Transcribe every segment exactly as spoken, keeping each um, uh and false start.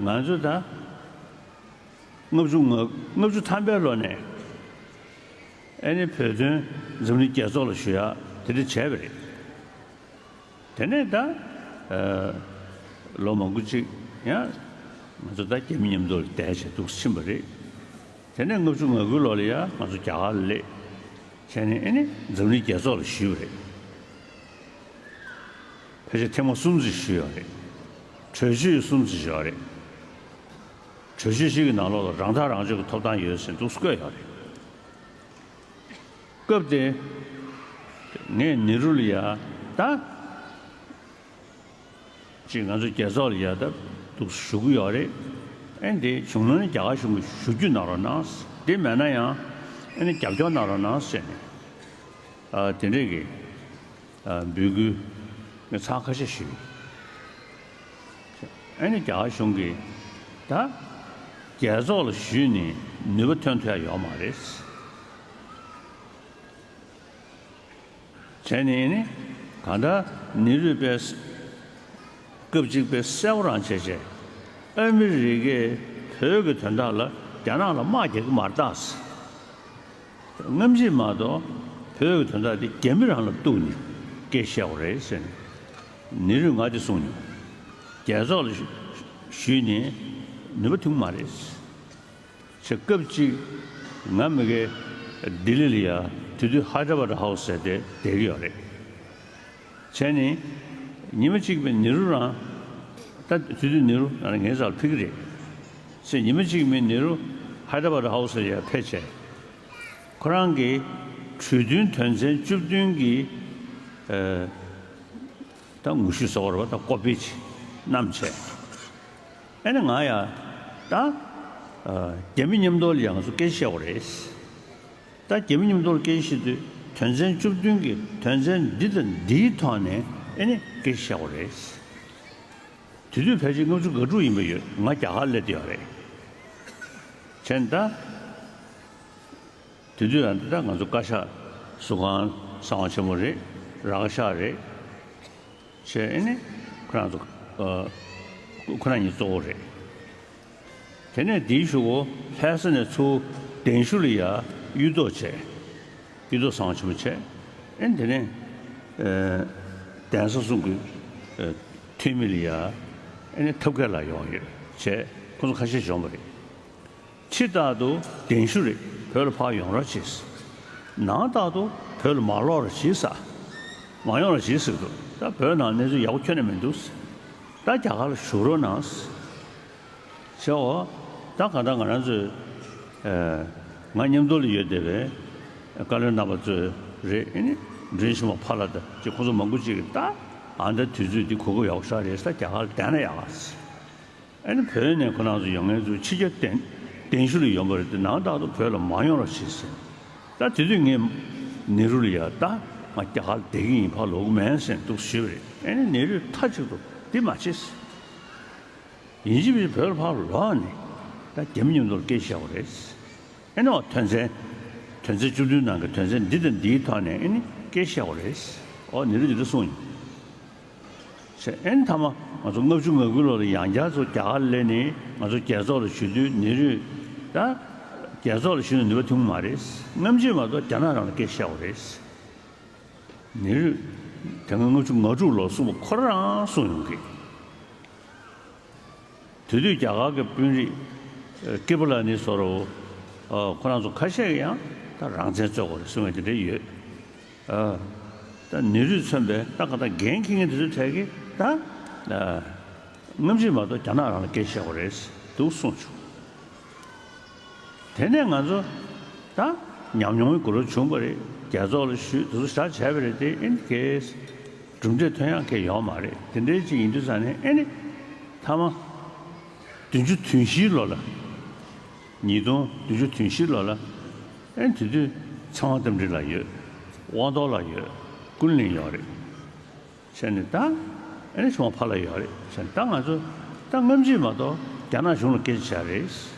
ང་ཚོས་ད་ལྔ་བཅུ་ང་ལྔ་བཅུ་ཐམ་པའི་ལོ་ནས་ཨེ་ནི་བོད་དོན་འཛམ་གླིང་རྒྱལ་ཚོགས་ལ་ཞུ་ཡག་དེ་འདྲ་བྱས་པ་རེད། དེ་ནས་ད་ཨ་ལོ་མང་པོ་ཅིག་ཡང་ང་ཚོ་ད་རྒྱ་མི་མཉམ་དུ་བསྡད་བྱས་འདུག་ཕྱིན་པ་རེད། དེ་ནས་ལྔ་བཅུ་ང་དགུའི་ལོ་ལ་ཡང་ང་ཚོ་རྒྱ་གར་ལ་སླེབས་བྱས་ནས་ཨེ་ནི་འཛམ་གླིང་རྒྱལ་ཚོགས་ལ་ཞུས་པ་རེད། ཕལ་ཆེར་ཐེངས་མ་གསུམ་ཙམ་ཞུས་ཡོད་རེད། གྲོས་ཆོད་གསུམ་ཙམ་ཞུས་ཡོད་རེད། གྲོས་ཆོད་ཞིག་གི་ནང་ལོགས་ལ་རང་ཐག་རང་གཅོད་ཀྱི་ཐོབ་ཐང་ཡོད་ཟེར་འདུག་བཀོད་ཡོད་རེད། སྐབས་དེ་ངས་ནེ་རུ་ལ་ཡ་ད་ཅིག་ང་ཚོ་རྒྱལ་ཚོགས་ལ་ཡ་ད་འདུག་ཞུ་གི་ཡོད་རེད། ཨེ་འདི་བྱུང་ན་ནི་རྒྱ་གར་གཞུང་གིས་ཞུ་རྒྱུ་གནང་རོགས་གནང་། འདི་མེད་ན་ཡང་ཨེ་ནི་རྒྱབ་སྐྱོར་གནང་རོགས་གནང་ཟེར་ནས་ཨ་དེ་འདྲས་ཀྱི་ཨ་འབོད་སྐུལ་ངས་ཚར་ཁ་ཤས་ཞུས། ཨ་ནི་རྒྱ་གར་གཞུང་གིས་ད་རྒྱལ་ཚོགས་ལ་ཞུས་ནས་ནུས་པ་ཐོན་ཐུབ་ཡ་ཡོད་མ་རེད། བྱས་ནས་ནི་གང་ལྟར་ནེ་རུས་པས་སྐབས་གཅིག་པའི་གསལ་པོ་རང་བྱས་བྱས་ཨ་མི་རི་ཀས་བོད་ཀྱི་དོན་དག་ལ་རྒྱ་ནག་ལ་དམག་རྒྱག་གི་མ་རེད་ད། སྔ་ཕྱི་མ་གཏོགས་བོད་ཀྱི་དོན་དག་དེ་རྒྱ་མི་རང་ལ་གཏུགས་ནས་སྐད་བཤད་པ་རེད་ཟེར་ནས་ནེ་རུས་ང་དེ་གསུངས་མྱོང་། རྒྱལ་ཚོགས་ལ་ཞུ་ཞུས་ནས་ནུས་པ་ཐོན་གྱི་མ་རེད། ཆེ་སྐབས་གཅིག་ང་མི་གའི་ལྡི་ལི་ལ་ཡ་དེ་དུས་ཧའི་ཏྲ་བྷ་ཏྲ་ཧའུ་སི་ཟེར་དེ་བསྡད་ཀྱི་ཡོད་རེད། བྱས་ནས་ཉི་མ་གཅིག་མིན་ནེ་རུ་རང་ད་དེ་དུས་ནེ་རུ་ང་ངའི་རྩ་ལ་ཕེབས་ཀྱི་རེད། ཟེར་ཉི་མ་གཅིག་མིན་ནེ་རུ་ཧའི་ཏྲ་བྷ་ཏྲ་ཧའུ་སི་ལ་ཡ་ཕེབས་བྱས། ཁོ་རང་གིས་གྲོས་མཐུན་དོན་ཚན་བཅུ་བདུན་གྱི་ཨ་ད་ངོ་བཤུས་ཟེར་བ་རེད་པ། ད་ཀོ་པི་ཅིག་བསྣམས་བྱས། ཨ་ནི་ང་ཡ་ད་ཨ་རྒྱ་མི་མཉམ་དུ་ལ་ཡ་ང་ཚོ་སྐད་ཆ་བཤད་དགོས་རེད། ད་རྒྱ་མི་མཉམ་དུ་ལ་སྐད་ཆ་བཤད་དུས་དོན་ཚན་བཅུ་བདུན་གྱི་དོན་ཚན་འདི་དང་འདིའི་ཐོག་ནས་ཨ་ནི་སྐད་ཆ་བཤད་དགོས་རེད། དེ་དུས་ཕལ་ཆེར་ལྔ་བཅུ་ང་དྲུག་ཡིན་པ་ཡོད། ང་རྒྱ་གར་སླེབས་བསྡད་ཡོད་རེད། བྱས་ནས་ད། དེ་དུས་ཡང་འདི་དག་ང་ཚོ་བཀའ་ཤག་ཟུར་ཁང་གསང་བ་ཆེན་མོ་རེད། ར་ཁ་ཤག་རེད། བྱས་ཨེ་ནི་ཁོ་རང་ཚོ་ཨ་ཁོ་རང་གཉིས་གཙོ་བོ་རེད། དེ་ནས་དེའི་གཞུག་གུ་ལྷ་ས་ནས་ཚུར་གདན་ཞུ་ལ་ཡ་གཡུ་ཐོག་བྱས། གཡུ་ཐོག་གསང་བ་ཆེན་མོ་བྱས། ཨེ་ནི་དེ་ནས་ཨ་གདན་ས་གསུམ་གྱི་ཨ་འཐུས་མི་ལ་ཡ་ཨེ་ནི་ཐབས་མཁས་ལགས་ཡོང་ཡོད་བྱས། ཁོ་ཚོ་ཁ་ཤས་བྱུང་བ་རེད། ཕྱི་ལྟར་དུ་གདན་ཞུ་རེད། བོད་ལ་ཕར་ཡོང་རོགས་བྱེད། ནང་ལྟར་དུ་བོད་ལ་མ་ལོག་རོགས་བྱེད་ཟེར། མ་ཡོང་རོགས་བྱེད་ཟེར་གི་འདུག་ད་བོད་ནང་གནས་ཚུལ་ཡག་པོ་ཁྱོན་ནས་མི་འདུག་ད་རྒྱ་གར་ལ་བཞུགས་རོགས་གནང་ཟེར། འོ་ད་གང་ལྟར་ང་རང་ཚོས་ཨ་ང་མཉམ་དུ་ལ་ཡོད་བསྡད་པའི་བཀའ་བློན་རྣམ་པ་ཚོ་རེད། ཨེ་ནི་འབྲེལ་ཞུ་མ་ཕ་ལ་དང་ཅིག་ཁོང་ཚོ་མང་པོ་ཅིག་གིས་ད་ཨ་ད་དུས་ཚོད་འདི་གོ་སྐབས་ཡག་པོ་ཞིག་རེད་ཟེར། རྒྱ་གར་ལ་བསྡད་ན་ཡག་ཨ་ཟེར། ཨ་ནི་བོད་ནས་ཁོ་རང་ཚོ་ཡོང་མཁན་ཚོ་ཕྱི་རྒྱལ་གདན་གདན་ཞུ་ལ་ཡོང་པ་རེད་དེ། ནང་རྟག་ཏུ་བོད་ལ་མ་ཡོང་རོགས་བྱེད་ཟེར། ད་དེ་དུས་ངས་ནེ་རུ་ལ་ཡ་ད་ང་རྒྱ་གར་ལ་བསྡད་ཀྱི་ཡིན། ཕར་ལོག་གི་མིན་ཟེར་འདུག་ཞུས་པ་རེད། ཨ་ནི་ནེ་རུས་མཐའ་གཅིག་ཏུ་འདི་མ་བྱེད་ཟེར། ཡིན་གཅིག་མིན་གཅིག་བོད་ལ་ཕར་ལོག་ནས་ད་རྒྱ་མི་མཉམ་དུ་སྐད་ཆ་བཤད་དགོས་རེད། ཨེ་ནོ་དོན་ཚན་དོན་ཚན་བཅུ་བདུན་ནང་གི་དོན་ཚན་འདི་དང་འདིའི་ཐོག་ནས་ཨེ་ནི་སྐད་ཆ་བཤད་དགོས་རེད། ཨོ་ནེ་རུས་འདི་འདྲ་གསུངས་ཡིན། ཟེར། ཨེ་ནི་མཐའ་མ་ང་ཚོ་ལྔ་བཅུ་ང་དགུ་ལོ་ལ་ཡང་བསྐྱར་ཚུར་རྒྱ་གར་སླེབས་ནས་ང་ཚོ་རྒྱལ་ཚོགས་ལ་ཞུ་དུས་ནེ་རུས་ད་རྒྱལ་ཚོགས་ལ་ཞུས་ན་ནུས་པ་ཐོན་གྱི་མ་རེད། སྔ་ཕྱི་མ་གཏོགས་རྒྱ་ནག་རང་ལ་སྐད་ཆ་བཤད་དགོས་རེད། ནེ་རུས་དེ་སྔ་ལྔ་བཅུ་ང་དྲུག་ལོ་གསུངས་པ་ཁོ་རང་གསུངས་ཡོང་གི། དེ་དུས་རྒྱ་གར་གྱི་དཔོན་རིགས་ཨ་ཀི་པ་ལ་ནི་སོགས་རུ་ཨ་ཁོ་རང་ཚོ་ཁ་ཤས་ཀྱིས་ཡང་ད་རང་བཙན་རྩོད་དགོས་རེད་གསུང་མཁན་དེ་འདྲ་ཡོད། ཨ་ད་ནེ་རུས་མཚོན་པའི་ད་ག་ད་འགན་འཁྱེར་མཁན་དེ་ཚོའི་གྲས་ཀྱིས་ད་ཨ་སྔ་ཕྱི་མ་གཏོགས་རྒྱ་ནག་རང་ལ་སྐད་ཆ་བཤད་དགོས་རེད་འདུག་གསུངས་བྱུང་། དེ་ནས་ང་ཚོ་ད་ཉམས་མྱོང་གི་གུ་རུ་བྱུང་བ་རེད། རྒྱལ་ཚོགས་ལ་ཞུས། དེ་ཚོ་ཞག་བྱས་པ་རེད་དེ། ཨེ་ནི་གས་གྲུབ་འབྲས་ཐོན་ཡག་གས་ཡོད་མ་རེད། དེ་འདྲའི་ཅིག་ཡིན་དུས་ཙང་ནས་ཨེ་ནི་མཐའ་མ་བདུན་ཅུ་དོན་བཞིའི་ལོ་ལ། ཉིས་སྟོང་བདུན་ཅུ་དོན་བཞིའི་ལོ་ལ་ཨེ་ནི་དེ་དུས་ཚེ་དབང་རྟ་མགྲིན་ལགས་ཡོད། དབང་ཐོག་ལགས་ཡོད། ཀུན་གླིང་ཡོད་རེད། བྱས་ནས་ད་ཨེ་ནི་ཆུང་མ་ཕ་ལ་ཡོད་རེད། བྱས་ནས་ད་ང་ཚོ་ད་སྔ་ཕྱི་མ་གཏོགས་རྒྱ་ནག་གཞུང་ལ་སྐད་ཆ་བྱ་རེད་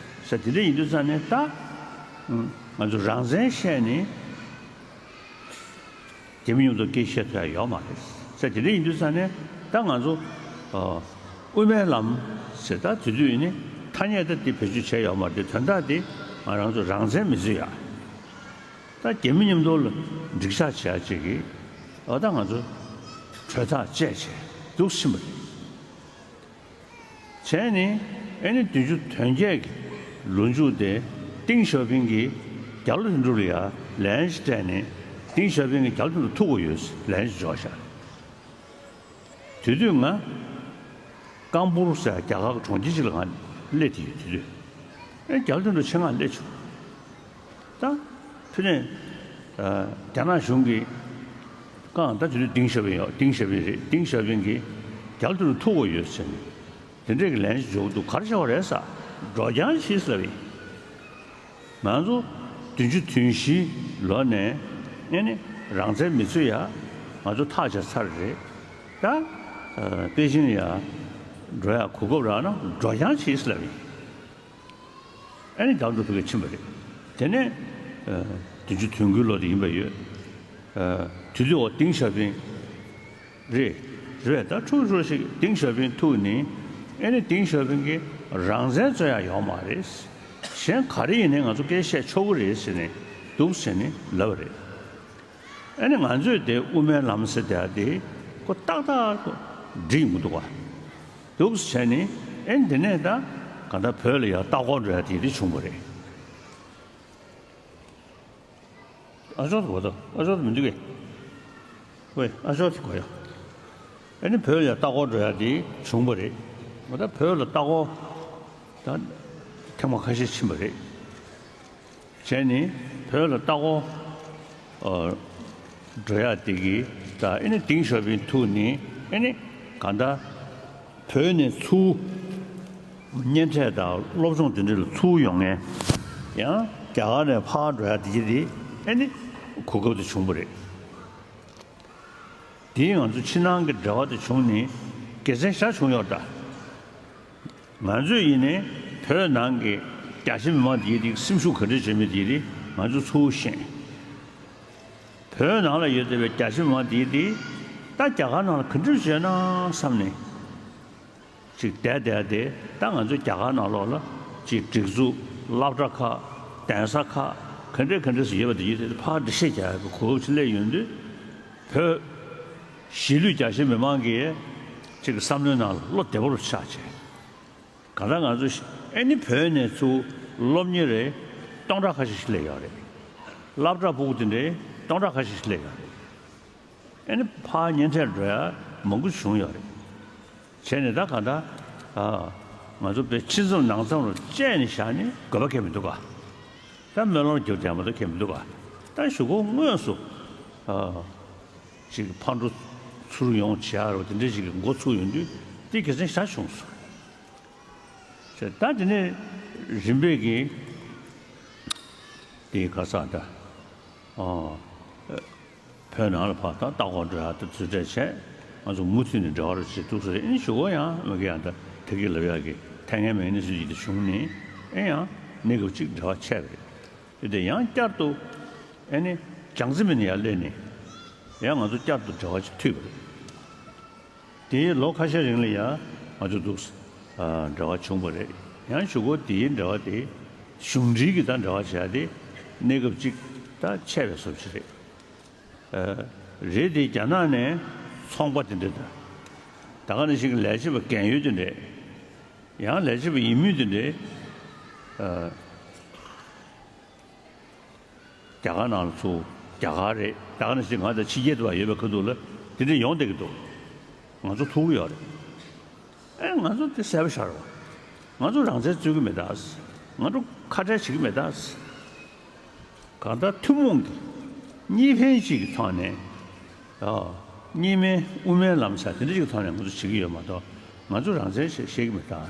ཟེར། དེ་འདྲ་ཡིན་དུས་ཙང་ནས་ད་ང་ཚོ་རང་བཙན་བཤད་ནས་རྒྱ་མི་མཉམ་དུ་སྐད་ཆ་བཤད་ཐུབ་ཡ་ཡོད་མ་རེད་ཟེར། དེ་འདྲ་ཡིན་དུས་ཙང་ནས་ད་ང་ཚོ་ཨ་ དབུ་མའི་ལམ་ཟེར། ད་དེ་དུས་ནི་ཐ་སྙད་ད་དེ་བེད་སྤྱོད་བྱས་ཡོད་མ་རེད། དོན་དག་དེ་ང་རང་ཚོ་རང་བཙན་མི་རྩོད་ཡ། ད་རྒྱ་མི་མཉམ་དུ་ལ་འགྲིག་ཆགས་བྱེད་ཡ་ཅིག་གིས། འོ་ད་ང་ཚོ་གྲོས་ཐག་བཅད་བྱས་འདུག་ཕྱིན་པ་རེད། བྱས་ནས་ཨེ་ནི་བདུན་ཅུ་དོན་བརྒྱད་ཀྱི་ལོ་མཇུག་དེ་ཏིང་ཞའོ་ཕིང་གིས་རྒྱ་ལོ་དོན་གྲུབ་ལ་ཡ་ལན་ཅིག་སྤྲད་ནས། ཏིང་ཞའོ་ཕིང་གིས་རྒྱ་ལོ་དོན་གྲུབ་ཐུག་དགོས་ཡོད་ལན་ཅིག་འབྱོར་ཤག་དེ་དུས་ང་ཀམ་པུར་ཟེར་རྒྱ་གར་གྱི་གྲོང་ཁྱེར་ཅིག་ལ་ང་སླེབས་དེ་ཡོད། དེ་དུས་ཨེ་རྒྱ་ལོ་དོན་གྲུབ་ཆེད་མངགས་སླེབས་བྱུང་། ད་ཕུ་ནས་རྒྱ་ནག་གཞུང་གིས་བཀག་ད་དེ་དུས་ཏིང་ཞའོ་ཕིང་ཡོད། ཏིང་ཞའོ་ཕིང་རེད། ཏིང་ཞའོ་ཕིང་གིས་རྒྱ་ལོ་དོན་གྲུབ་ཐུག་དགོས་ཡོད་ཟེར་ནས་དེ་འདྲས་ཀྱི་ལན་ཅིག་འབྱོར་གྱི་འདུག་ག་རེ་བྱས་པ་རེད་ཟེར། འགྲོ་རྐྱང་བྱེད་ཟེར་བས། ང་ཚོ་བདུན་ཅུ་དོན་བཞིའི་ལོ་ནས་ཨེ་ནི་རང་བཙན་མི་རྩོད་ཡ་ང་ཚོ་ཐག་བཅད་ཚར་རེད། ད་པེ་ཅིན་ཡ་འགྲོ་ཡ་གོ་སྐབས་རག་ན་འགྲོ་རྐྱང་བྱེད་ཟེར་ལབ་ཡིན། ཨེ་ནི་རྒྱ་ནག་ཕ་གིར་ཕྱིན་པ་རེད། དེ་ནས་བདུན་ཅུ་དོན་དགུའི་ལོ་དེ་ཡིན་པ་ཡོད། དེ་དུས་འོ་ཏིང་ཞའོ་ཕིང་རེད། རེད། ད་ཁྲུ་ཁྲུ་ཞིག་ཏིང་ཞའོ་ཕིང་ཐུག་ནི། ཨེ་ནི་ཏིང་ཞའོ་ཕིང་གིས་རང་བཙན་རྩོད་ཡ་ཡོད་མ་རེད། གཞན་ག་རེ་ཡིན་ནའི་ང་ཚོ་སྐད་བཤད་ཆོག་གི་རེད་ཟེར་ནས་འདུག་ཟེར་ནས་ལབ་པ་རེད། ཨེ་ནི་ང་ཚོས་དེ་དབུ་མའི་ལམ་ཟེར་དེ་དེ་ཁོ་ཏག་ཏག་ཁོ་འགྲིག་མི་འདུག་ག་འདུག་ཟེར་ནས། ཨེ་ནི་དེ་ནས་ད་ག་ད་བོད་ལ་ཡ་ལྟ་སྐོར་འགྲོ་ཡ་དེ་དེ་བྱུང་བ་རེད། ཨ་ཅོག་ཏུ་གོ་ཏོ། ཨ་ཅོག་ཏུ་མི་འདུག་གས། ཝེ། ཨ་ཅོག་ཏུ་གོ་ཡ། ཨ་ནི་བོད་ལ་ལྟ་སྐོར་འགྲོ་ཡ་དེ་བྱུང་བ་རེད། ང་ད་བོད་ལ་ལྟ་སྐོར་ད་ཐེངས་མ་ཁ་ཤས་ཕྱིན་པ་རེད། བྱས་ནས་བོད་ལ་ལྟ་སྐོར་འགྲོ་ཡ་དེ་གི་ད་ཨ་ནི་ཏིང་ཞའོ་ཕིང་ཐུག་ནི། ཨ་ནི་གང་ལྟར། བོད་ནས་ཚུར་གཉེན་འཕྲད་དང་སློབ་སྦྱོང་དེ་འདྲ་ལ་ཚུར་ཡོང་མཁན། ཡང་རྒྱ་གར་ནས་ཕར་འགྲོ་ཡ་དེ་གྱི་དེ་ཨེ་ནི་གོ་སྐབས་དེ་བྱུང་བ་རེད། དེས་ང་ཚོ་ཕྱི་ནང་གི་འབྲེལ་བ་དེ་བྱུང་ནས་དགེ་མཚན་ཞེ་དྲག་བྱུང་ཡོད་ད། ང་ཚོས་ཡིན་ནའི་བོད་ནང་གི་རྒྱ་ཆེ་མི་མང་དེ་གྱི་དེ་སེམས་ཤུགས་ག་འདྲ་བྱེད་མི་དེ་གྱི་དེ་ང་ཚོ་ཚུར་ཤེས། བོད་ནང་ལ་ཡོད་བསྡད་པའི་རྒྱ་ཆེ་མི་མང་དེ་གྱི་དེ་ད་རྒྱ་གར་ནང་ལ་ག་འདྲ་བྱས་ན་བསམ་ནས། ཅིག་བསྡད་བསྡད་དེ་ད་ང་ཚོ་རྒྱ་གར་ནང་ལོགས་ལ་ཅིག་སྒྲིག་འཛུགས། སློབ་གྲྭ་ཁག་གདན་ས་ཁག་ག་འདྲས་ག་འདྲས་སུ་ཡོད་པ་དེ་ཡིན་དེ་ཕར་འགྲེལ་བཤད་རྒྱག་ཡག་གི་གོ་སྐབས་ཅིག་སླེབས་ཡོང་དུས། བོད་གཞིས་ལུས་རྒྱ་ཆེ་མི་མང་གིས་ཅིག་གི་བསམ་བློའི་ནང་ལ་བློ་བདེ་པོ་རུ་ཆགས་བྱས། གང་ལྟར་ང་ཚོ་ཨེ་ནི་བོད་ནས་ཚུར་སློབ་གཉེར་རེ་སྟོང་ཕྲག་ཁ་ཤས་ཤིག་སླེབས་ཡོད་རེད། སློབ་གྲྭ་ཕྲུ་གུ་དེ་འདྲའི་སྟོང་ཕྲག་ཁ་ཤས་ཤིག་སླེབས་ཡོད་རེད། ཨེ་ནི་ཕར་གཉེན་འཕྲད་འགྲོ་ཡ་མང་པོ་བྱུང་ཡོད་རེད། བྱས་ནས་ད་གང་ལྟར་ཨ་ང་ཚོ་བོད་ཕྱི་མཚམས་ནང་མཚམས་རུ་བཅད་ནས་བཞག་ནས་དགོས་པ་གང་ཡང་མི་འདུག་ག་ད་སྨོན་ལམ་རྒྱབ་བསྡད་མ་གཏོགས་གང་ཡང་མི་འདུག་ག་ད་གཞུག་གུ་དངོས་སུ་ཨ་ཅིག་ཕར་འགྲོ་ཚུར་ཡོང་བྱེད་ཡ་རུ་དེ་འདྲ་ཞིག་གི་འགོ་ཚུགས་ཡོང་དུས་དེ་དགེ་མཚན་ཞེ་དྲག་བྱུང་སོང་། ད་དེ་ནས་རིམ་པས་ཀྱིས་དེའི་ཁ་སང་ད་ཨ་བོད་ནང་ལ་ཕར་ད་ལྟ་སྐོར་འགྲོ་ཡ་ད་ཚུར་འཕྲད་བྱས། ང་ཚོ་མུ་མཐུད་ནས་འབྲེལ་བ་རུ་བྱེད་ཐུབ་ས་རེད། ཨེ་ནི་གཞུག་གུ་ཡང་མ་གི་ཡང་ད་ད་གི་ལབ་ཡག་གི་ཐད་ངན་མེད་ནི་སུ་ཡིད་དུ་བྱུང་ནས། ཨེ་ཡང་གནས་སྐབས་གཅིག་འབྲེལ་བ་ཆད་པ་རེད། དེ་དེ་ཡང་བསྐྱར་དུ་ཨེ་ནི་ཅང་ཙེ་མིན་ཡར་སླེབས་ནས་ཡང་ང་ཚོ་བསྐྱར་དུ་འབྲེལ་བ་ཅིག་མཐུད་པ་རེད། དེའི་ལོ་ཁ་ཤས་རིང་ལ་ཡང་ང་ཚོ་འདུག་ཨ་འབྲེལ་བ་བྱུང་བ་རེད། ཡང་གཞུག་གུ་དེའི་འབྲེལ་བ་དེ་གཞུང་འབྲེལ་གྱི་ད་འབྲེལ་བ་བྱས་ཏེ་གནས་སྐབས་གཅིག་ད་ཆད་པའི་བཟོ་ཅིག་རེད། ཨ་རེད་དེ་རྒྱ་ནག་ནས་ཚོང་པ་དེ་འདྲ་དང་། ད་ག་ནང་བཞིན་གྱི་ལས་བྱེད་པ་རྒན་ཡོལ་དེ་འདྲས། ཡང་ལས་བྱེད་པ་ཡིན་མུས་དེ་འདྲས། ཨ། རྒྱ་གར་ནང་ལ་ཚུར་རྒྱ་གར་རེད། ད་ག་ནང་བཞིན་ང་དང་ཕྱི་རྒྱལ་དུ་བ་ཡོད་པའི་ཁ་ཐུག་ལ་དེ་འདྲ་ཡོང་བསྡད་ཀྱི་འདུག་ང་ཚོ་ཐུག་གི་ཡོད་རེད། ཨེ་ང་ཚོ་དེ་གསལ་པོ་ཤར་བ། ང་ཚོ་རང་བཙན་རྩོད་ཀྱི་མེད་ད། ང་ཚོ་ཁ་བྲལ་བྱེད་ཀྱི་མེད་ད། གང་ལྟར་ཐུན་མོང་གི་གཉིས་ཕན་གཅིག་གི་ཐོག་ནས། ཨ། གཉིས་སྨན་དབུ་མའི་ལམ་ཟེར་དེ་འདྲ་ཞིག་གི་ཐོག་ནས་ང་ཚོ་བྱེད་ཀྱི་ཡོད་མ་གཏོགས། ང་ཚོ་རང་བཙན་ཞེས་བཤད་ཀྱི་མེད་ད།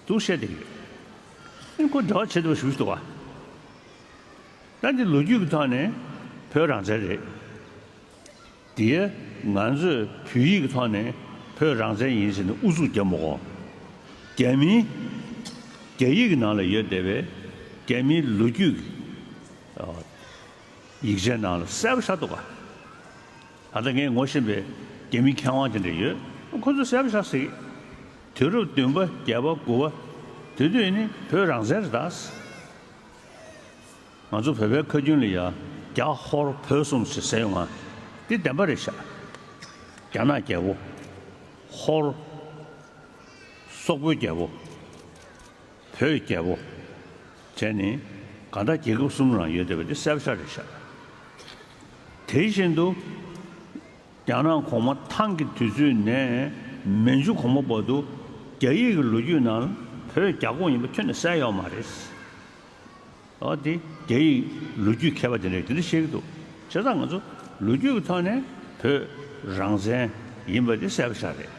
འདུག་བཤད་བསྡད་ཀྱི་ཡོད། ཨེ་ཁོ་འབྲེལ་བ་བྱེད་ཐུབ་པ་ཞུ་ཞུ་འདུག་ག་ད་འདི་ལོ་རྒྱུས་ཀྱི་ཐོག་ནས་བོད་རང་བཙན་རེད། དེ་ང་ཚོས་བོད་ཡིག་གི་ཐོག་ནས་བོད་རང་བཙན་ཡིན་ཟེར་ནས་ཨུ་ཚུགས་རྒྱབ་མི་དགོས། རྒྱ་མིའི་རྒྱ་ཡིག་གི་ནང་ལ་ཡོད་བསྡད་པའི་རྒྱ་མིའི་ལོ་རྒྱུས་ཀྱི་ཡིག་ཆའི་ནང་ལ་གསལ་པོ་ཤར་འདུག་ག་ད་ལྟ་ངས་ངོ་ཤེས་པའི་རྒྱ་མིའི་མཁས་དབང་དེ་འདྲ་ཡོད། ཁོ་ཚོས་གསལ་པོ་ཤར་ཟེར་གི། དུས་རབས་བདུན་པ་བརྒྱད་པ་དགུ་པ་དེ་དུས་ནི་བོད་རང་བཙན་རེད་ད། ང་ཚོ་བོད་པའི་ཁ་རྒྱུན་ལ་ཡ་རྒྱ་ཧོར་བོད་གསུམ་ཞེས་ཟེར་ཡོང་ང་། འདི་བདེན་པ་རེད་ཤག་རྒྱ་ནག་རྒྱལ་པོ། ཧོར། སོག་པོའི་རྒྱལ་པོ། བོད་རྒྱལ་པོ། བྱས་ནས་གང་ལྟར་རྒྱལ་ཁབ་གསུམ་རང་ཡོད་བསྡད་པ་འདི་གསལ་པོ་ཤག་རེད་ཤག་དེ་བཞིན་དུ། རྒྱ་ནག་གོང་མ་ཐང་གི་དུས་ཚོད་ནས་མན་ཇུ་གོང་མ་བར་དུ་རྒྱ་ཡིག་གི་ལོ་རྒྱུས་ནང་བོད་རྒྱ་ཁོངས་ཡིན་པ་ཁྱོན་ནས་གསལ་ཡོད་མ་རེད། འོ་དེ་རྒྱ་ཡིག་ལོ་རྒྱུས་མཁས་པ་དེ་འདྲས་དེ་འདྲ་བཤད་ཀྱི་འདུག་བྱས་ཙང་ང་ཚོ་ལོ་རྒྱུས་ཀྱི་ཐོག་ནས་བོད་རང་བཙན་ཡིན་པ་དེ་གསལ་པོ་ཤག་རེད།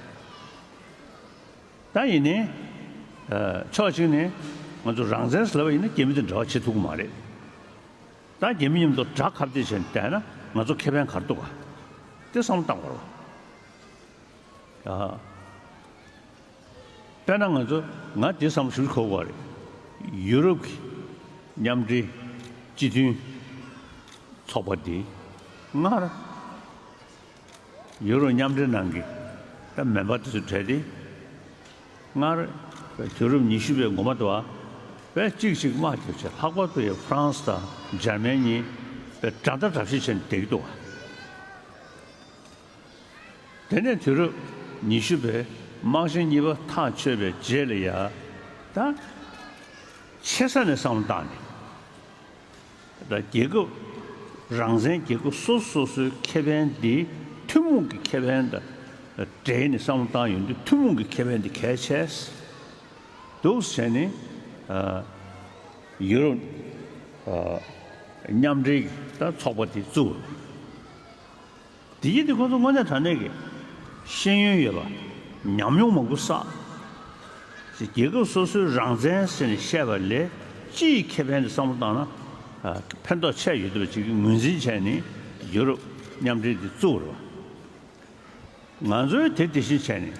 ད་ཡིན་ནའི། ཨ། ཕྱོགས་གཅིག་ནས་ང་ཚོ་རང་བཙན་ཟེར་ལབ་པ་ཡིན་ན་རྒྱ་མི་དང་འབྲེལ་བ་བྱེད་ཐུབ་ཀྱི་མ་རེད། ད་རྒྱ་མི་མཉམ་དུ་དགྲ་ཁ་གཏད་བྱས་ནས་བསྡད་ན་ང་ཚོ་ཁེ་ཕན་ག་རེ་འདུག་ག་དེ་བསམ་བློ་བཏང་དགོས་རེད་བ། ཨ། དཔེར་ན་ང་ཚོ་ང་དེ་བསམ་བློ་ཞིབ་འཁོར་དགོས་རེད། ཡུ་རོབ་ཀྱི་མཉམ་འབྲེལ་སྤྱི་མཐུན་ཚོགས་པ་འདི་སྔར་ཡུ་རོབ་མཉམ་འབྲེལ་ནང་གི་ད་མེམ་བར་དེ་ཚོ་གྲས་དེ། སྔར་དུས་རབས་ཉི་ཤུ་པའི་འགོ་མ་དུ་བ་བས་གཅིག་གཅིག་དམག་རྒྱབ་བྱས་ལྷག་པར་དུ་ཡང་ཧྥ་རན་སི་དང་འཇར་མན་གཉིས་བས་དགྲ་ཟླ་དགྲ་བཤེར་བྱས་ནས་བསྡད་ཀྱི་འདུག་བ། དེ་ནས་དུས་རབས་ཉི་ཤུ་པའི་དམག་ཆེན་གཉིས་པ་ཐག་ཆོད་པའི་རྗེས་ལ་ཡ་ད་ཆེ་ས་ནས་བསམ་བློ་བཏང་ནས། ད་རྒྱལ་ཁབ་རང་བཙན་རྒྱལ་ཁབ་སོ་སོ་སོའི་ཁེ་ཕན་འདི་ཐུན་མོང་གི་ཁེ་ཕན་དང་འབྲེལ་ནས་བསམ་བློ་བཏང་ཡོང་དུས་ཐུན་མོང་གི་ཁེ་ཕན་འདི་གལ་ཆེ་འདུག་ཟེར་ནས། ཨ། ཡུ་རོབ། ཨ། མཉམ་འབྲེལ་གྱི་ད་ཚོགས་པ་དེ་བཙུགས། དེ་ཡིན་དུས་ཁོ་ཚོ་དངོས་གནས་དྲང་གནས་ཀྱི་ཤེས་ཡོན་ཡོད་པ། ཉམས་མྱོང་མང་པོ་བསགས། རྒྱལ་ཁབ་སོ་སོའི་རང་བཙན་ཟེར་ནས་བཤད་པ་ལས་སྤྱི་ཡི་ཁེ་ཕན་དེ་བསམ་བློ་བཏང་ན། ཨ། ཕན་ཐོགས་ཆེ་ཡོད་འདུག་པ་ཅིག་གི་ངོས་འཛིན་བྱས་ནས་ཡུ་རོབ་མཉམ་འབྲེལ་དེ་བཙུགས་རེད་བ། ང་ཚོས་དེ་དེ་བཞིན་བྱས་ནས།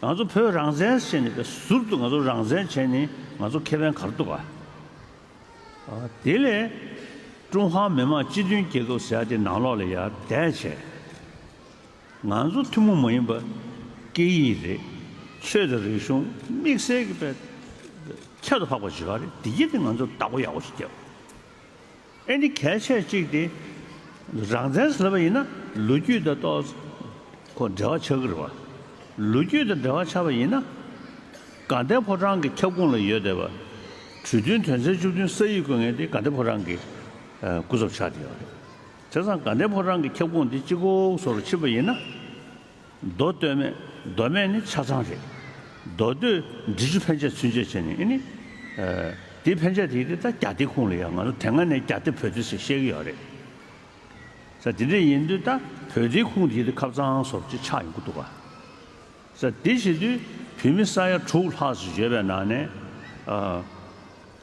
ང་ཚོ་བོད་རང་བཙན་ཟེར་ནས་ཟུར་དུ་ང་ཚོ་རང་བཙན་བྱས་ནས་ང་ཚོ་ཁེ་ཕན་ག་རེ་འདུག་ག་ཨ། དེ་ལས་ཀྲུང་ཧྭ་མི་དམངས་སྤྱི་མཐུན་རྒྱལ་ཁབ་ཟེར་ཡ་དེ་ནང་ལོགས་ལ་ཡར་བསྡད་བྱས། ང་ཚོ་ཐུན་མོང་མ་ཡིན་པ་སྐད་ཡིག་རེད། ཆོས་དང་རིག་གཞུང་དམིགས་བསལ་གྱི་དཔེ་ཁྱད་དུ་འཕགས་པ་ཞིག་ཡོད་རེད། དེ་གྱད་དེ་ང་ཚོ་བདག་པོ་ཡག་པོ་ཞིག་རྒྱབ། ཨེ་ནི་གལ་ཆེ་གཅིག་དེ། རང་བཙན་ཟེར་བ་ཡིན་ན་ལོ་རྒྱུས་དང་ཏོག་ཙམ་ཁོ་འབྲེལ་བ་ཆགས་ཀྱི་རེད་བ། ལོ་རྒྱུས་དང་འབྲེལ་བ་ཆགས་པ་ཡིན་ན། དགའ་ལྡན་ཕོ་བྲང་གི་ཁྱབ་ཁོངས་ལ་ཡོད་བསྡད་པ། གྲོས་མཐུན་དོན་ཚན་བཅུ་བདུན་སྲ་ཡིག་བཀོད་མཁན་དེ་དགའ་ལྡན་ཕོ་བྲང་གི་ཨ་སྐུ་ཚབ་ཆགས་བསྡད་ཡོད་རེད། བྱས་ཙང་དགའ་ལྡན་ཕོ་བྲང་གི་ཁྱབ་ཁོངས་དེ་གཅིག་པོ་བཟོ་འདྲ་ཕྱིན་པ་ཡིན་ན། མདོ་སྟོད་སྨད། མདོ་སྨད་ནི་ཆ་ཚང་རེད། མདོ་སྟོད་འབྲི་ཆུ་ཕན་ཆད་ཚུན་ཆད་བྱས་ནས་ཨེ་ནི། ཨ། དེ་ཕན་ཆད་དེ་དེ་ད་རྒྱ་སྡེ་ཁོངས་ལ་ཡ་ང་ཚོ་དེ་སྔ་ནས་རྒྱ་སྡེ་བོད་སྡེ་ཟེར་བཤད་ཀྱི་ཡོད་རེད། ས་དེ་འདྲ་ཡིན་དུས་ད་བོད་སྡེ་ཁོངས་དེ་དེ་ཁབ་གཙང་བཟོ་འདྲ་ཅིག་ཆགས་ཡོང་གི་འདུག་ག་ས་དེ་བྱེད་དུས་བོད་མི་ས་ཡ་དྲུག་ལྷག་ཙམ་ཡོད་པའི་ནང་ནས། ཨ།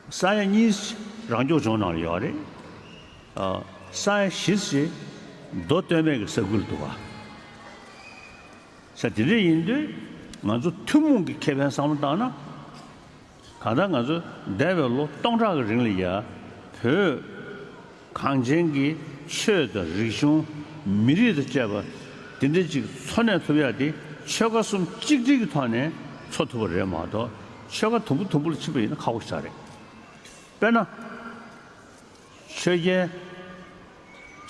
ས་ཡ་གཉིས་རང་སྐྱོང་ལྗོངས་ནང་ལ་ཡོད་རེད། ཨ། ས་ཡ་བཞི་ཙམ་མདོ་སྟོད་སྨད་ཀྱི་ས་ཁུལ་འདུག་ག་ས་དེ་འདྲ་ཡིན་དུས་ང་ཚོ་ཐུན་མོང་གི་ཁེ་ཕན་བསམ་བློ་བཏང་ན། གང་ལྟར་ང་ཚོ་འདས་པའི་ལོ་སྟོང་ཕྲག་གི་རིང་ལ་ཡ་བོད་གངས་ཅན་གྱི་ཆོས་དང་རིག་གཞུང་མི་རིགས་དང་བཅས་པ་དེ་འདྲ་ཅིག་འཚོ་གནས་ཐུབ་ཡ་དེ་ཆོལ་ཁ་གསུམ་གཅིག་སྒྲིལ་གྱི་ཐོག་ནས་འཚོ་ཐུབ་པ་རེད་མ་གཏོགས་ཆོལ་ཁ་དུམ་བུ་དུམ་བུ་ལ་ཕྱིན་པ་ཡིན་ན་ཁག་པོ་ཞིག་རེད། དཔེར་ན། ཆོས་རྒྱལ་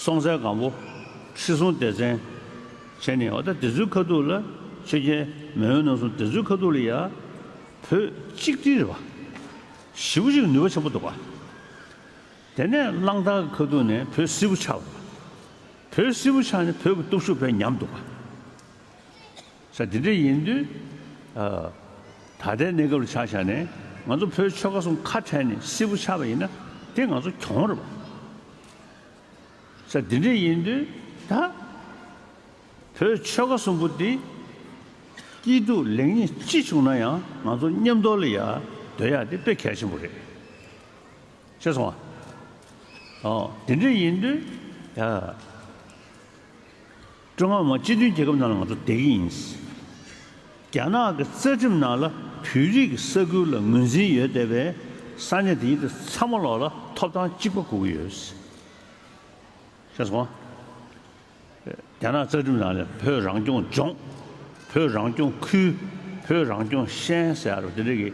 སྲོང་བཙན་སྒམ་པོ། ཁྲི་སྲོང་ལྡེ་བཙན་བྱས་ནས་འོ་ད་དེ་ཚོའི་ཁ་ཐུག་ལ་ཆོས་རྒྱལ་མེས་དབོན་རྣམ་གསུམ་དེ་ཚོའི་ཁ་ཐུག་ལ་ཡ་བོད་གཅིག་སྒྲིལ་རེད་བ། ཞེ་པོ་ཅིག་ནུས་པ་ཆེན་པོ་འདུག་བ། དེ་ནས་གླང་དར་གྱི་ཁ་ཐུག་ནས་བོད་སིལ་བུ་ཆགས་པ། བོད་སིལ་བུ་ཆགས་ནས་བོད་ཀྱི་སྟོབས་ཤུགས་དཔེ་ཉམས་འདུག་བ། ས་དེ་འདྲ་ཡིན་དུས། ཨ། ད་ལྟའི་གནས་སྐབས་ལ་ཆ་བཞག་ནས་ང་ཚོ་བོད་ཆོལ་ཁ་གསུམ་ཁ་བྲལ་ནས་སིལ་བུ་ཆགས་པ་ཡིན་ན་དེ་ང་ཚོ་གྱོང་རེད་པ། ས་དེ་འདྲ་ཡིན་དུས་ད། བོད་ཆོལ་ཁ་གསུམ་པོ་འདི་སྐྱིད་སྡུག་ལེགས་ཉེས་ཅི་བྱུང་ན་ཡང་ང་ཚོ་མཉམ་དུ་ལ་ཡ་སྡོད་ཡ་དེ་དཔེ་གལ་ཆེན་པོ་རེད། ཤེས་སོང་ཨ། ཨོ་དེ་འདྲ་ཡིན་དུས་ཡ། ཀྲུང་ཧྭ་མི་དམངས་སྤྱི་མཐུན་རྒྱལ་ཁབ་ནང་ལ་ང་ཚོ་བསྡད་ཀྱི་ཡིན། རྒྱ་ནག་གི་རྩ་ཁྲིམས་ནང་ལ་བོད་རིགས་ཀྱི་ས་ཁུལ་ལ་ངོས་འཛིན་ཡོད་བསྡད་པའི་ས་གནས་དེ་ཉིད་དེ་ཚང་མ་ལོག་ལ་ཐོབ་ཐང་གཅིག་པ་དགོས་ཀྱི་ཡོད། ཤེས་སོང་ཨ། རྒྱ་ནག་རྩ་ཁྲིམས་ནང་ལ་བོད་རང་སྐྱོང་ལྗོངས། བོད་རང་སྐྱོང་ཁུལ། བོད་རང་སྐྱོང་ཤན་ཟེར་རོ་དེ་འདྲ་གི་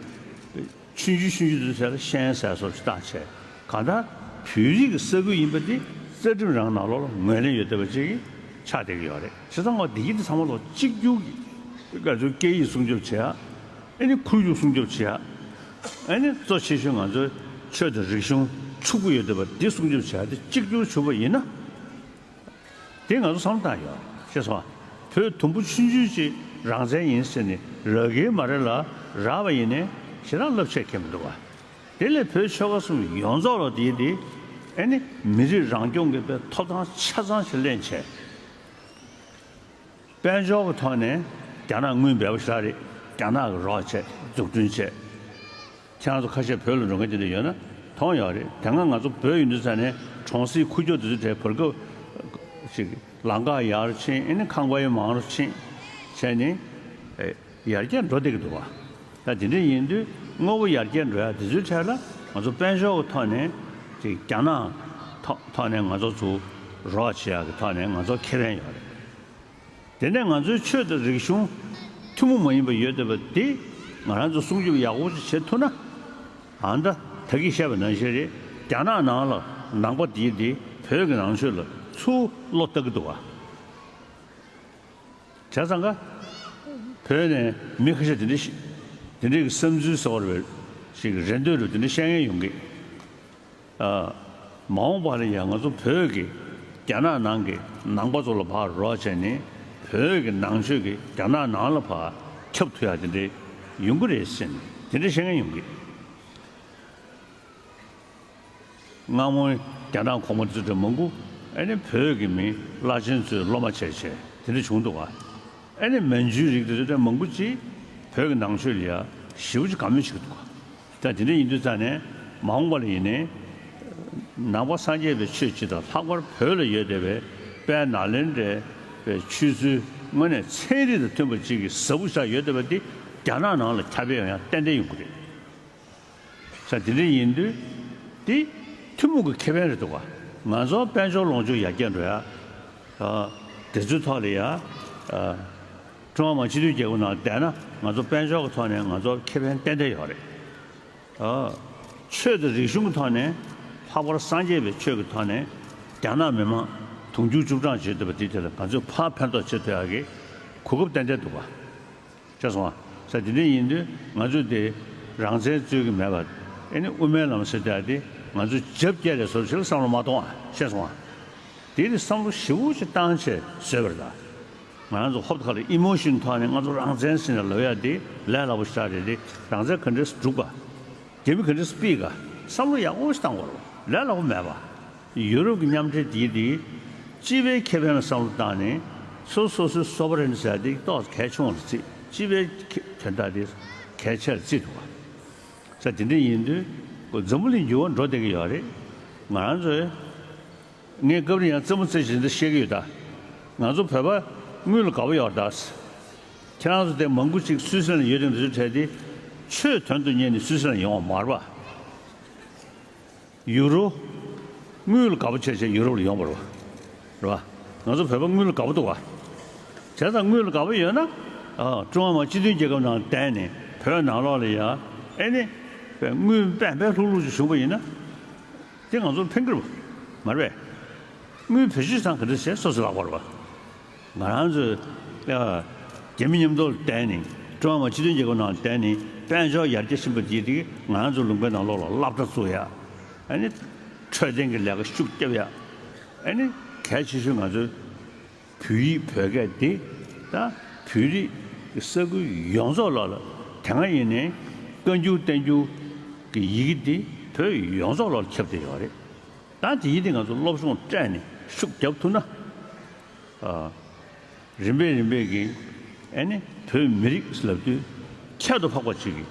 ཆུང་ཆུང་ཆུང་ཆུང་དུ་ཟེར་ལ་ཤན་ཟེར་སོགས་ཤིག་བཏགས་བྱས། གང་ལྟར་བོད་རིགས་ཀྱི་ས་ཁུལ་ཡིན་པ་དེ་རྩ་ཁྲིམས་རང་ནང་ལོགས་ལ་ངོས་ལེན་ཡོད་བསྡད་པ་ཅིག་ཆགས་བསྡད་ཀྱི་ཡོད་རེད། བྱས་ཙང་ང་འདི་གི་དེ་ཚང་མ་ལོག་གཅིག་གྱུར་གྱི་ང་ཚོའི་སྐད་ཡིག་སྲུང་སྐྱོབ་བྱེད་ཡ། ཨ་ནི་ཁོར་ཡུག་སྲུང་སྐྱོབ་བྱེད་ཡ། ཨ་ནི་གཙོ་ཆེ་ཤོས་ང་ཚོའི་ཆོས་དང་རིག་གཞུང་ཕྱུག་པོ་ཡོད་བསྡད་པ་འདི་སྲུང་སྐྱོབ་བྱེད་ཡ་དེ་གཅིག་གྱུར་བྱུང་བ་ཡིན་ན། དེ་ང་ཚོ་བསམ་བློ་བཏང་ཡོད། ཤེས་སོང་ཨ། བོད་དུམ་བུ་ཆུང་ཆུང་ཅིག་རང་བཙན་ཡིན་ཟེར་ནས་རག་གི་མ་རེད་ལ། རག་པ་ཡིན་ནའི་ཞེ་དྲག་རླབས་ཆེ་ཁེལ་མི་འདུག་བ། དེ་ལས་བོད་ཆོལ་ཁ་གསུམ་ཡོངས་རྫོགས་ལ་དེའི་དེ་ཨ་ནི་མི་རིགས་རང་སྐྱོང་གི་དཔེ་ཐོབ་ཐང་ཆ་ཚང་ཞིག་ལེན་བྱས། དཔལ་འབྱོར་གྱི་ཐོག་ནས་རྒྱ་ནག་དངུལ་འབེལ་པོ་ཞེ་དྲག་རེད། རྒྱ་ནག་གི་རོགས་བྱས། འཛུགས་སྐྲུན་བྱས། ཁྱེད་རང་ཚོ་ཁ་ཤས་བོད་ལ་འགྲོ་མཁན་དེ་འདྲ་ཡོད་ན་མཐོང་ཡོད་རེད། དེ་སྔ་ང་ཚོ་བོད་ཡིན་དུས་ཙ་ནས་གྲོང་གསེབ་ཁུག་ཀྱོག་དེ་ཚོ་གྲས་བར་སྐབས་ཤིག་ལམ་ཁ་ཡར་ཕྱིན། ཨ་ནི་ཁང་པ་ཡང་མང་རུ་ཕྱིན་བྱས་ནས་ཡར་རྒྱས་འགྲོ་བསྡད་ཀྱི་འདུག་བ། ད་དེ་འདྲ་ཡིན་དུས་དངོས་པོ་ཡར་རྒྱས་འགྲོ་ཡ་དེ་ཚོའི་གྲས་ལ་ང་ཚོ་དཔལ་འབྱོར་གྱི་ཐོག་ནས་ཅིག་རྒྱ་ནག་ཐོག་ཐོག་ནས་ང་ཚོ་ཚུར་རོགས་བྱེད་ཡ་གི་ཐོག་ནས་ང་ཚོར་ཁེ་ཕན་ཡོད་རེད། དེ་ནས་ང་ཚོའི་ཆོས་དང་རིག་གཞུང་ཐུན་མོང་མ་ཡིན་པ་ཡོད་བསྡད་པ་དེ་ང་རང་ཚོ་སྲུང་སྐྱོབ་ཡག་པོ་ཅིག་བྱེད་ཐུབ་ན། ཨ་ད་ད་གིན་བཤད་པ་ནང་བཞིན་རེད། རྒྱ་ནག་ནང་ལ་ནང་པ་དེ་དེ་བོད་ཀྱི་ནང་ཆོས་ལ་ཚུར་བློ་བཏང་གི་འདུག་བ། བྱས་ཙང་ཀ་བོད་ནས་མི་ཁ་ཤས་དེ་འདྲ་ཞིག་དེ་འདྲའི་གི་བསམ་ཚུལ་ཟེར་བ་རེད། ཞིག་རེ་འདོད་རུ་དེ་འདྲ་བཤད་མཁན་ཡོང་གི། ཨ། མ་འོངས་པ་ལ་ཡང་ང་ཚོ་བོད་ཀྱི་རྒྱ་ནག་ནང་གི་ནང་པ་ཚོ་ལ་ཕར་རོགས་བྱས་ནས་བོད་ཀྱི་ནང་ཆོས་ཀྱི་རྒྱ་ནག་ནང་ལ་ཕར་ཁྱབ་ཐུབ་ཡ་དེ་འདྲའི་ཡོང་གི་རེད་ཟེར་ནས་དེ་འདྲའི་བཤད་མཁན་ཡོང་གི། སྔ་མོའི་རྒྱ་ནག་གོང་མ་དེ་ཚོ་གྲས་མང་པོ་ཨ་ནི་བོད་ཀྱི་མི་བླ་ཆེན་ཚོའི་སློབ་མ་བྱས་བྱས་དེ་འདྲ་བྱུང་འདུག་བ། ཨ་ནི་མན་ཇུའི་རིགས་དེ་ཚོ་གྲས་མང་པོ་ཅིག་བོད་ཀྱི་ནང་ཆོས་ལ་ཡ་ཞེ་པོ་ཅིག་དགའ་མོས་བྱེད་ཀྱི་འདུག་བ། ད་དེ་འདྲ་ཡིན་དུས་ཙང་ནས་མ་འོངས་པ་ལ་ཡིན་ནའི་ནང་པ་སངས་རྒྱས་པའི་ཆོས་སྤྱི་དང་ལྷག་པར་བོད་ལ་ཡོད་བསྡད་པའི་དཔལ་ནཱ་ལེནྡྲའི་ཆོས་ཚུལ་དངོས་གནས་ཚན་རིག་དང་མཐུན་པ་ཅིག་གི་ཟབ་པོ་ཞིག་ཡོད་བསྡད་པ་འདི་རྒྱ་ནག་ནང་ལ་ཁྱབ་སྤེལ་ཡོང་ཡ་ཏན་ཏན་ཡོང་གི་རེད། ས་དེ་འདྲ་ཡིན་དུས་དེ་ཐུན་མོང་གི་ཁེ་ཕན་རེད་འདུག་ག་ང་ཚོ་དཔལ་འབྱོར་ལོངས་སྤྱོད་ཡར་རྒྱས་འགྲོ་ཡ། ཨ། དེ་ཚོའི་ཐོག་ལ་ཡ། ཨ། ཀྲུང་ཧྭ་མི་དམངས་སྤྱི་མཐུན་རྒྱལ་ཁབ་ནང་བསྡད་ན་ང་ཚོ་དཔལ་འབྱོར་གྱི་ཐོག་ནས་ང་ཚོ་ཁེ་ཕན་ཏན་ཏན་ཡོད་རེད། ཨ། ཆོས་དང་རིག་གཞུང་གི་ཐོག་ནས་ལྷག་པར་སངས་རྒྱས་པའི་ཆོས་ཀྱི་ཐོག་ནས་རྒྱ་ནག་མི་མང་དུང་ཕྱུར་བཅུ་གྲངས་བྱེད་ཐུབ་པ་དེ་དེ་ལ་ང་ཚོས་ཕར་ཕན་ཐོགས་བྱེད་ཐུབ་ཡ་གི་གོ་སྐབས་ཏན་ཏན་འདུག་ག་ཤེས་སོང་ང་། ས་དེ་འདྲ་ཡིན་དུས་ང་ཚོས་དེ་རང་བཙན་རྩོད་ཀྱི་མེད་པ། ཨེ་ནི་དབུ་མའི་ལམ་ཟེར་དེ་དེ་ང་ཚོས་རྒྱབ་བསྐྱལ་ལས་བཟོ་ཞིག་ལ་བསམ་བློ་མ་གཏོང་ཨ། ཤེས་སོང་ང་། དེ་དེ་བསམ་བློ་ཞེ་པོ་ཅིག་བཏང་བྱས་བཟོས་པ་རེད་ད། ང་རང་ཚོ་ཧོབ་ཁ་ལ་ཨི་མོ་ཤོན་ཐོག་ནས་ང་ཚོ་རང་བཙན་ཟེར་ནས་ལབ་ཡ་དེ་ལས་སླ་པོ་ཞིག་རེད་དེ། རང་བཙན་ག་འདྲས་སྒྲུབ་པ། རྒྱ་མི་ག་འདྲས་སྤེལ་ག་བསམ་བློ་ཡག་པོ་ཞིག་བཏང་དགོས་རེད། ལས་སླ་པོ་མེད་པ། ཡུ་རོབ་ཀྱི་མཉམ་འབྲེལ་དེ་དེ་སྤྱི་པའི་ཁེ་ཕན་ལ་བསམ་བློ་བཏང་ནས་སོ་སོ་སོའི་སོ་བ་རེན་ཟེར་ཡ་དེ་ཏོག་ཙམ་གལ་ཆུང་བ་ལ་བརྩིས། སྤྱི་པའི་ཁེ་དོན་དག་དེ་གལ་ཆེ་ལ་བརྩིས་འདུག་ག་ས་དེ་འདྲ་ཡིན་དུས་འཛམ་བུ་གླིང་འགྱུར་བ་འགྲོ་བསྡད་ཀྱི་ཡོད་རེད། ང་རང་ཚོས་ངས་སྐབས་རེ་ཡང་རྩེད་མོ་རྩེ་བཞིན་དུ་བཤད་ཀྱི་ཡོད་ད། ང་ཚོ་བོད་པ་དངུལ་ལ་དགའ་པོ་ཡོད་རེད་ད། ཁྱེད་རང་ཚོ་དེ་མང་པོ་ཅིག་སུད་སི་ལན་ཡོད་དེ་འདི་ཚོ་བྲལ་ཏེ་ཆོས་དོན་དུ་གཉེར་ནས་སུད་སི་ལན་ཡོང་བ་མ་རེད་པ། ཡུ་རོ། དངུལ་ལ་དགའ་པོ་བྱས་བྱས་ཡུ་རོབ་ལ་ཡོང་བ་རེད་པ། རེད་པ། ང་ཚོ་བོད་པ་དངུལ་ལ་དགའ་པོ་འདུག་ག་བྱས་ཙང་དངུལ་ལ་དགའ་པོ་ཡོད་ན། ཨ། ཀྲུང་ཧྭ་མི་དམངས་སྤྱི་མཐུན་རྒྱལ་ཁབ་ནང་བསྡད་ནས་བོད་ནང་ལོགས་ལ་ཡ། ཨེ་ནི། དངུལ་པན་པན་ལྷུག་ལྷུག་ཅིག་བྱུང་བ་ཡིན་ན། དེ་ང་ཚོར་ཕན་གྱི་རེད་པ། མ་རེད་པས། དངུལ་བེད་སྤྱོད་བཏང་ག་འདྲ་བྱས་སོ་སོའི་ལག་པར་བ། ང་རང་ཚོས་ཡ། རྒྱ་མི་མཉམ་དུ་བསྡད་ནས་ཀྲུང་ཧྭ་མི་དམངས་སྤྱི་མཐུན་རྒྱལ་ཁབ་ནང་བསྡད་ནས་དཔལ་འབྱོར་ཡར་རྒྱས་ཕྱིན་པ་དེ་དེ་ང་རང་ཚོའི་ལུང་པའི་ནང་ལོགས་ལ་སློབ་གྲྭ་བཙུགས་ཡ། ཨ་ནི། འཕྲོད་བསྟེན་གྱི་ལས་ཀ་ཤུགས་རྒྱབ་ཡ། ཨ་ནི། གལ་ཆེ་ཤོས་ང་ཚོའི་བོད་ཡིག་བོད་སྐད་དེ་ད་བོད་རིགས་ཀྱི་ས་ཁུལ་ཡོངས་རྫོགས་ལ་ལ་དེ་སྔ་ཡིན་ནའི་བཀའ་འགྱུར་བསྟན་འགྱུར་གྱི་ཡི་གེ་དེ་བོད་ཡོངས་རྫོགས་ལ་ལ་ཁྱབ་བསྡད་ཡོད་རེད། ད་དེ་ཡིན་དེ་ང་ཚོ་སློབ་སྦྱོང་སྤྲད་ནས་ཤུགས་རྒྱབ་ཐུབ་ན། ཨ། རིམ་པས་རིམ་པས་ཀྱིས་ཨ་ནི་བོད་མི་རིགས་ལབ་དུས་ཁྱད་དུ་འཕགས་པ་ཅིག་གི་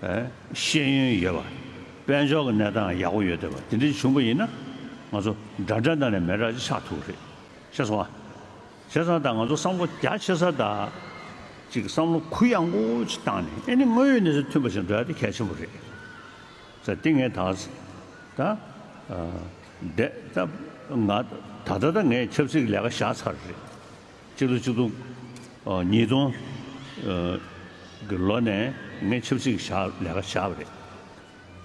ཨ། ཤེས་ཡོན་ཡོད་པ། དཔལ་འབྱོར་གྱི་གནས་སྟངས་ཡག་པོ་ཡོད་བསྡད་པ་དེ་འདྲ་བྱུང་པ་ཡིན་ན་ང་ཚོ་འདྲ་འདྲ་འདྲ་ནས་མི་འདྲ་ཅིག་ཆགས་ཐུབ་ཀྱི་རེད། ཤེས་སོང་ཨ། བྱས་ཙང་ད་ང་ཚོ་བསམ་བློ་རྒྱ་ཆེ་ས་དང་ཅིག་བསམ་བློ་གུ་ཡངས་པོ་ཅིག་བཏང་ནས་ཨ་ནི་དངོས་ཡོད་གནས་ཚུལ་མཐུན་པ་ཞིག་འགྲོ་ཡ་དེ་གལ་ཆེན་པོ་རེད། ཟེར་ཏེ་ངས་ད་ད་ཨ་འདས་ད་ང་ད་ལྟ་ད་ངས་ཆབ་སྲིད་ཀྱི་ལས་ཀ་བཞག་ཚར་རེད། སྤྱི་ལོ་ཆིག་སྟོང་ཨ་ཉིས་སྟོང་ཨ་ གི་ལོ་ནས་ངས་ཆབ་སྲིད་ཀྱི་བཞག་ལས་ཀ་བཞག་པ་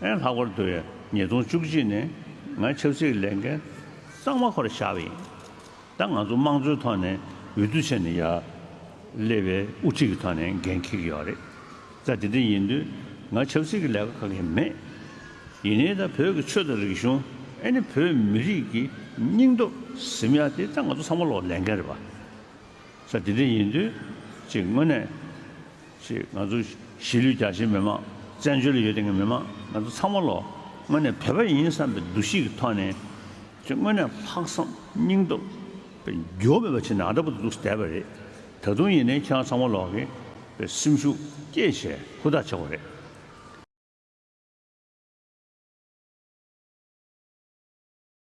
རེད། ཨེ་ལྷག་པར་དུ་ཉིས་སྟོང་བཅུ་གཅིག་ནས་ང་ཆབ་སྲིད་ཀྱི་ལས་འགན་གཙང་མ་ཁོ་ར་བཞག་པ་ཡིན། ད་ང་ཚོ་དམངས་གཙོའི་ཐོག་ནས་འོས་བསྡུ་བྱས་ནས་ཡར་སླེབས་པའི་དབུ་ཁྲིད་ཀྱི་ཐོག་ནས་འགན་འཁྱེར་གྱི་ཡོད་རེད། ད་དེ་འདྲ་ཡིན་དུས་ང་ཆབ་སྲིད་ཀྱི་ལས་ཀ་ག་གེ་མེད། ཡིན་ནའི་ད་བོད་ཀྱི་ཆོས་དང་རིག་གཞུང་ཨེ་ནི་བོད་མི་རིགས་ཀྱི་སྙིང་སྟོབས་ཟིན་ཡག་དེ་ད་ང་ཚོ་ཚང་མ་ལོག་ལས་འགན་རེད་པ། ས་དེ་འདྲ་ཡིན་དུས་ཅིག་དངོས་གནས་ཅིག་ང་ཚོ་གཞིས་ལུས་རྒྱ་ཆེའི་མི་མང་བཙན་བྱོལ་ལ་ཡོད་བསྡད་མཁན་མི་མང་ང་ཚོ་ཚང་མ་ལོག་དངོས་གནས་བོད་པ་ཡིན་བསམ་པའི་འདུ་ཤེས་ཀྱི་ཐོག་ནས་ཅིག་དངོས་གནས་ལྷག་བསམ་སྙིང་སྟོབས་དཔེ་འགྱུར་བ་མེད་པ་བྱས་ནས་ཨ་ད་བར་དུ་འདུག་བསྡད་པ་རེད། ད་དུང་ཡིན་ནའི་ཁྱེད་རང་ཚང་མ་ལོག་གིས་དཔེ་སེམས་ཤུགས་བསྐྱེད་བྱས་ཧུར་ཐག་བྱེད་དགོས་རེད།